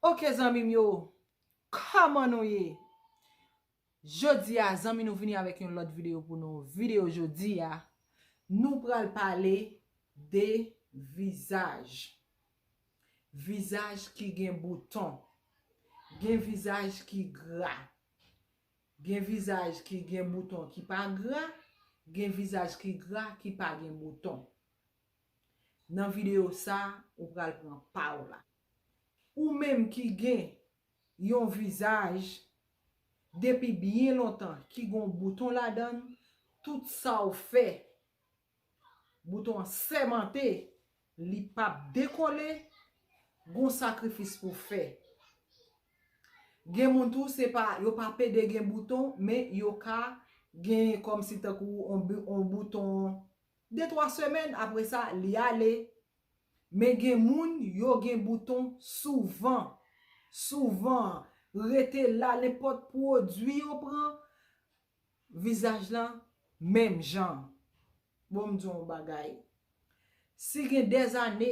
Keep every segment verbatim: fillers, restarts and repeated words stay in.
Ok, zanmi m yo, kòman nou ye? Jodi a, zanmi, nou vini avèk yon lòt videyo pou nou. Videyo jodi a, nou pral pale de vizaj. Vizaj ki gen bouton. Gen vizaj ki gra. Gen vizaj ki gen bouton ki pa gra. Gen vizaj ki gra ki pa gen bouton. Nan videyo sa, ou pral pran pa w la. Ou menm ki gen yon vizaj depi byen lontan ki gon bouton ladan l, tout sa w fè, bouton an sèmante, li p ap dekole, gon sakrifis pou fè. Gen moun tou, se pa, yo pa pede gen bouton, men yo ka gen kòmsi tankou on, on bouton de twa semèn, apre sa, li ale. Men gen moun, yo gen bouton souvan. Souvan, rete la, nenpòt pwodui yo pran, vizaj lan menm jan. Bon, m di yon bagay. Si gen dèzane,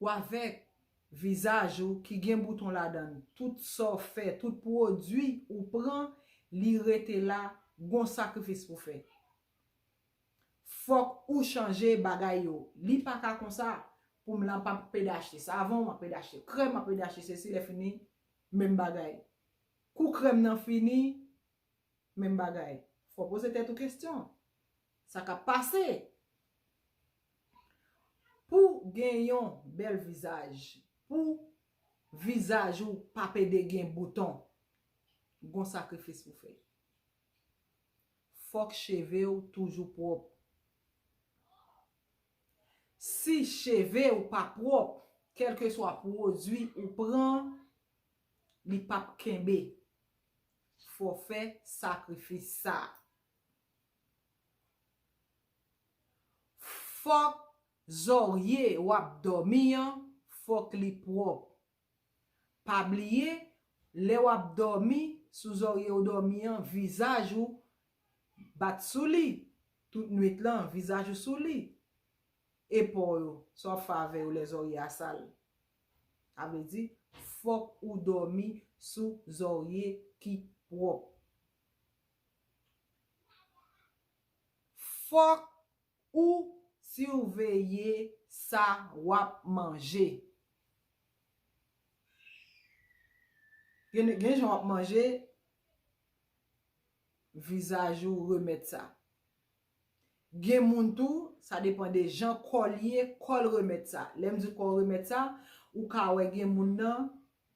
ou avèk vizaj ou ki gen bouton ladan l, tout sa w fè, tout pwodui ou pran, li rete la, gon sakrifis pou fè. Fòk ou chanje bagay yo. Li pa ka konsa pou m la, m ap pede achte savon, m ap pede achte krèm, m ap pede achte sesi, lè fini, menm bagay. Kou krèm nan fini, menm bagay. Fò w poze tèt ou kesyon. Sa k ap pase? Pou gen yon bèl vizaj, pou vizaj ou pa pede gen bouton, gon sakrifis pou fè. Fòk cheve w toujou pwòp. Si cheve w pa pwòp, kèlkeswa pwodui ou pran, li p ap kenbe. Fò w fè sakrifis sa. Fòk zòrye w ap dòmi an, fòk li pwòp. Pa bliye, lè w ap dòmi, sou zòrye w dòmi an, vizaj ou bat sou li. Tout nwit lan, vizaj ou sou li. E po yo, sa w ap fè avè yo lè zòrye a sal? Sa vle di, fòk ou dòmi sou zòrye ki pwòp. Fòk ou siveye sa w ap manje. Gen, gen jan w ap manje, vizaj ou remèt sa. Gen moun tou, sa depann de jan kò l ye, kò l remèt sa. Lè m di kò l remèt sa, ou ka wè gen moun nan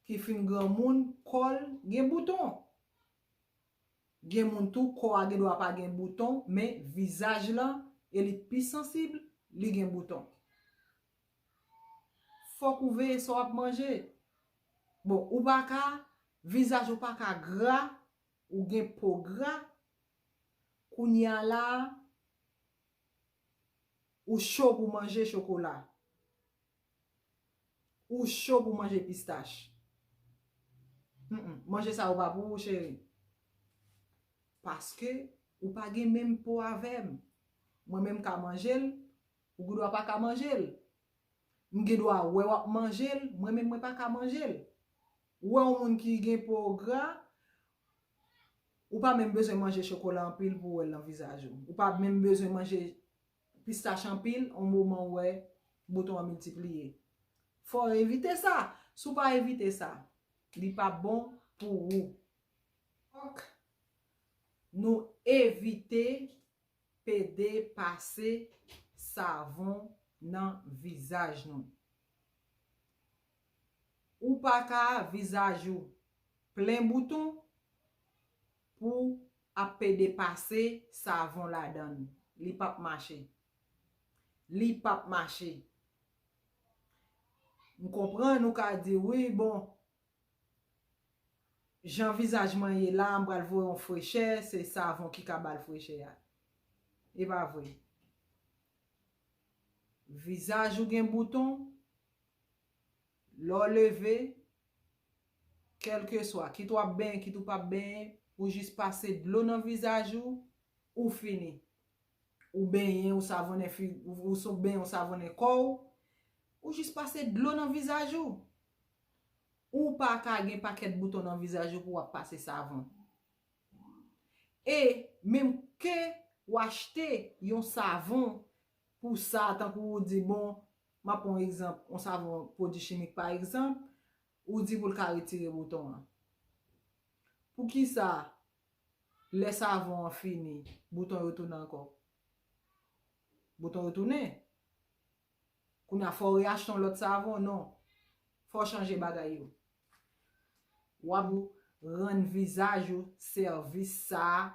ki fin granmoun, kò l gen bouton. Gen moun tou, kò a gen dwa pa gen bouton, men vizaj lan, e li pi sansib, li gen bouton. Fòk ou veye sa w ap manje. Bon, ou pa ka, vizaj ou pa ka gra, ou gen po gra, kounye a la, ou cho pou manje chokola. Ou cho pou manje pistach. Mm, mm. Manje sa yo pa pou ou, cheri. Paske ou pa gen menm po avè m. Mwen menm ka manje l, ou gen dwa pa ka manje l. M gen dwa wè w ap manje l, mwen menm mwen pa ka manje l. Ou wè yon moun ki gen po gra, ou pa menm bezwen manje chokola anpil pou w wè l nan vizaj ou. Ou pa menm bezwen manje pistach anpil, yon moman w wè bouton an miltipliye. Fò w evite sa. Si w pa evite sa, li p ap bon pou ou. Fòk nou evite pede pase savon nan vizaj nou. Ou pa ka vizaj ou plen bouton pou ap pede pase savon ladan l. Li p ap mache. Li p ap mache. M konprann ou ka di, wi, bon, jan vizaj mwen ye la, m pral voye yon frechè, se savon ki ka ba l frechè a. E pa vre. Vizaj ou gen bouton, lè w leve, kèlkeswa, kit w ap benyen, kit ou p ap benyen, ou jis pase dlo nan vizaj ou, ou fini. Ou benyen, ou savonnen fi-, ou, ou so-, benyen, ou savonnen kò w, ou jis pase dlo nan vizaj ou. Ou pa ka gen pakèt bouton nan vizaj ou pou w ap pase savon. E menm ke w achte yon savon pou sa, tankou ou di, bon, m ap pran yon egzanp, yon savon pwodui chimik pa egzanp, ou di pou l ka retire bouton an. Poukisa lè savon an fini, bouton yo tounen ankò? Bouton yo tounen. Kounye a, fò w reyachte yon lòt savon? Non. Fò w chanje bagay yo. W ap rann vizaj ou sèvis sa a,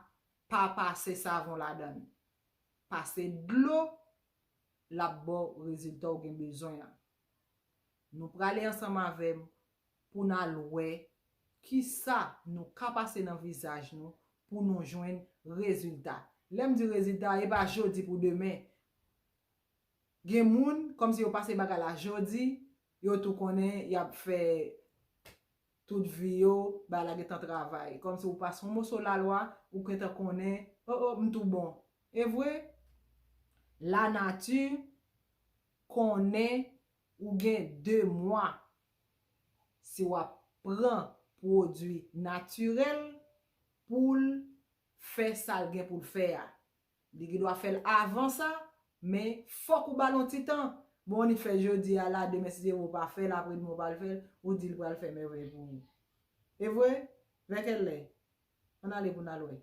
pa pase savon ladan l. Pase dlo, l ap ba w rezilta w gen bezwen an. Nou prale ansanm avè m pou n al wè kisa nou ka pase nan vizaj nou pou nou jwenn rezilta. Lè m di rezilta, e pa jodi pou demen. Gen moun, kòmsi yo pase bagay la jodi, yo tou konnen y ap fè tout vi yo, bagay la gentan travay. Kòmsi ou pase yon moso lalwa, ou gentan konnen, o, o, m tou bon. E vre, lanati konnen ou gen de mwa si w ap pran pwodui natirèl pou l fè sa l gen pou l fè a. Li gen dwa fè l avan sa, men fòk ou ba l yon ti tan. Bon, li fè jodi a la, demen si Dye vle w pa fè l, apre demen w pa l fè l, ou di l pral fè mèvèy pou ou. E vre? Vè kèl lè? Ann ale pou n al wè.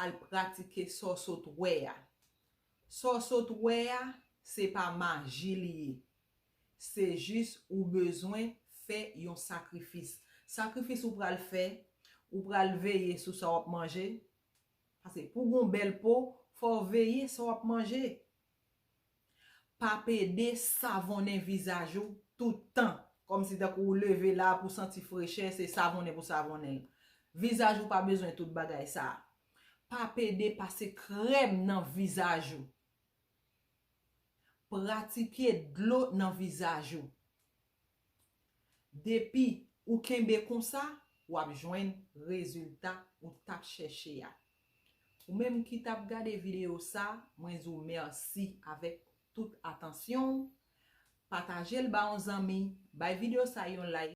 al pratike sa w sot wè a. Sa w sot wè a, se pa maji li ye. Se jis ou bezwen fè yon sakrifis. Sakrifis ou pral fè, ou pral veye sou sa w ap manje. Paske pou gon bèl po, fò w veye sa w ap manje. Pa pede savonnen vizaj ou tout tan. Kòmsi tankou ou leve la pou santi frechè, se savonnen pou savonnen l. Vizaj ou pa bezwen tout bagay sa. Pa pede pase krèm nan vizaj ou. Pratike dlo nan vizaj ou. Depi ou kenbe konsa, w ap jwenn rezilta ou t ap chèche a. Ou menm ki t ap gade videyo sa, mwen di w mèsi avèk tout atansyon w. Pataje l ba yon zanmi, bay videyo sa yon like.